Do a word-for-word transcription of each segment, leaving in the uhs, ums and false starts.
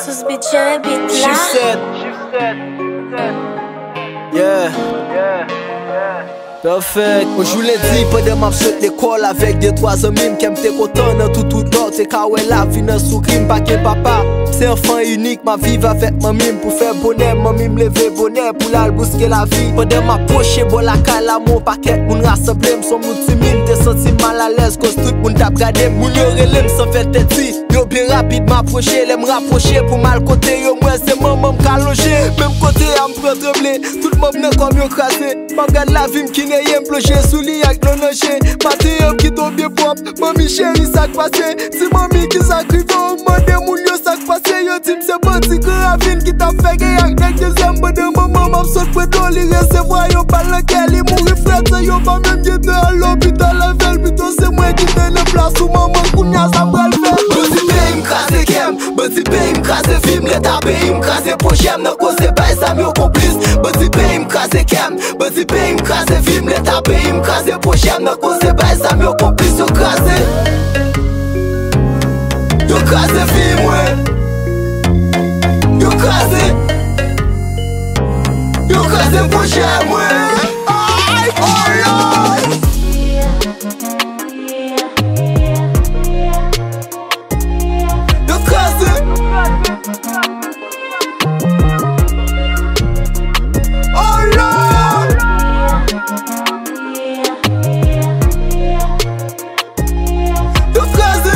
Sous Beat jere beat la. She said, yeah. Perfect. Yon jou lendi, pandan m ap sot lekòl avèk de twa zanmi m, kè m te kontan nan tout wout la, w te ka wè lavi nan souri m, pa gen papa. M se anfan inik, m ap viv avèk manmi m pou fè bonè. Manmi m leve bonè pou l al bouske lavi. Pandan m ap pwoche bò lakay la, m wè yon pakèt moun rasanble m. S on moun timid, m te santi m malalèz, koz tout moun t ap gade m. Moun yo rele m san fè tèt di. Yo byen rapid, m apwoche. Lè m rapwoche pou m al kote yo, m wè se manman m k alonje. Menm kote a, m pran tranble. Tout manm nan kò m yo kraze. M ap gad lavi m ki neye, m plonje sou li ak dlo nan je. Maten an ki tonbe pwòp. Manmi cheri, sa k pase? Ti manmi, kisa k rive w? M mande moun yo sa k pase. Yo di m se bandi Gran Ravin ki t ap fè gè ak nèg dezyèm. Pandan manman m ap sot pran dlo, li resevwa yon bal nan kè. Li mouri frèt, san yo pa menm gen tan al lopital avè l. Pito se mwen ki te nan plas ou manman, kounye a sa m pral fè? Bandi peyi m kraze kè m. Bandi peyi m kraze vi m, leta peyi m kraze pwojè m nan koze bay zam yo konplis. Bandi peyi m kraze kè m, bandi peyi m kraze vi m, leta peyi m kraze pwojè m nan koze bay zam yo konplis. Yo kraze, yo kraze vi mwen. Yo kraze, yo kraze pwojè mwen. Ay, oh Lord. Yo kraze. Oh Lord. Yo kraze.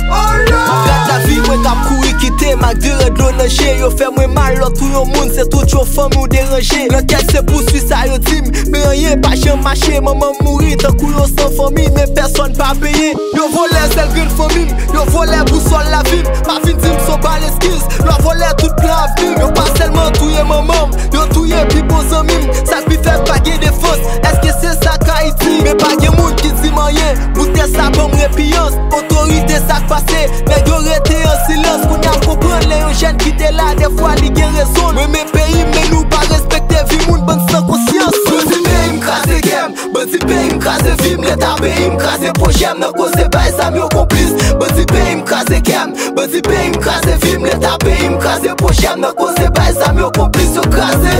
Oh Lord. M ap gad lavi mwen k ap kouri kite m ak de rad dlo nan je. Yo fè mwen mal, lòt ou yon moun, se tout yon fanmi w deranje. Lòt kèk se pouswi sa yo di m, men anyen pa janm mache. Manman m mouri tankou yon san fanmi, men pèsòn pa benyen. Yo vòlè sèl grenn fanmi m, yo vòlè bousòl lavi m. Pa vin di m s on bal eskiz, yo vòlè tout plan avni m. Yo pa sèlman touye manman m, yo touye pi bon zanmi m. Sa k pi fèb pa gen defans. Èske se sa k Ayiti? Men pa gen moun ki di m anyen. Bout tè sa ban m repiyans. Otorite, sa k pase? Nèg yo rete an silans. Kounye a m konprann lè yon jèn ki te la, dèfwa li gen rezon l. Mwen renmen peyi m, men nou pa respekte vi moun, bann san konsyans. Bandi peyi m kraze kè m, bandi peyi m kraze vi m, leta peyi m kraze pwojè m nan koze bay zam yo konplis. Bandi peyi m kraze kè m, bandi peyi m kraze vi m, leta peyi m kraze pwojè m nan koze bay zam yo konplis. Yo kraze,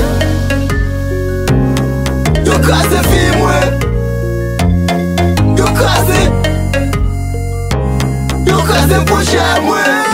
yo kraze vi mwen. Yo kraze, yo kraze pwojè mwen.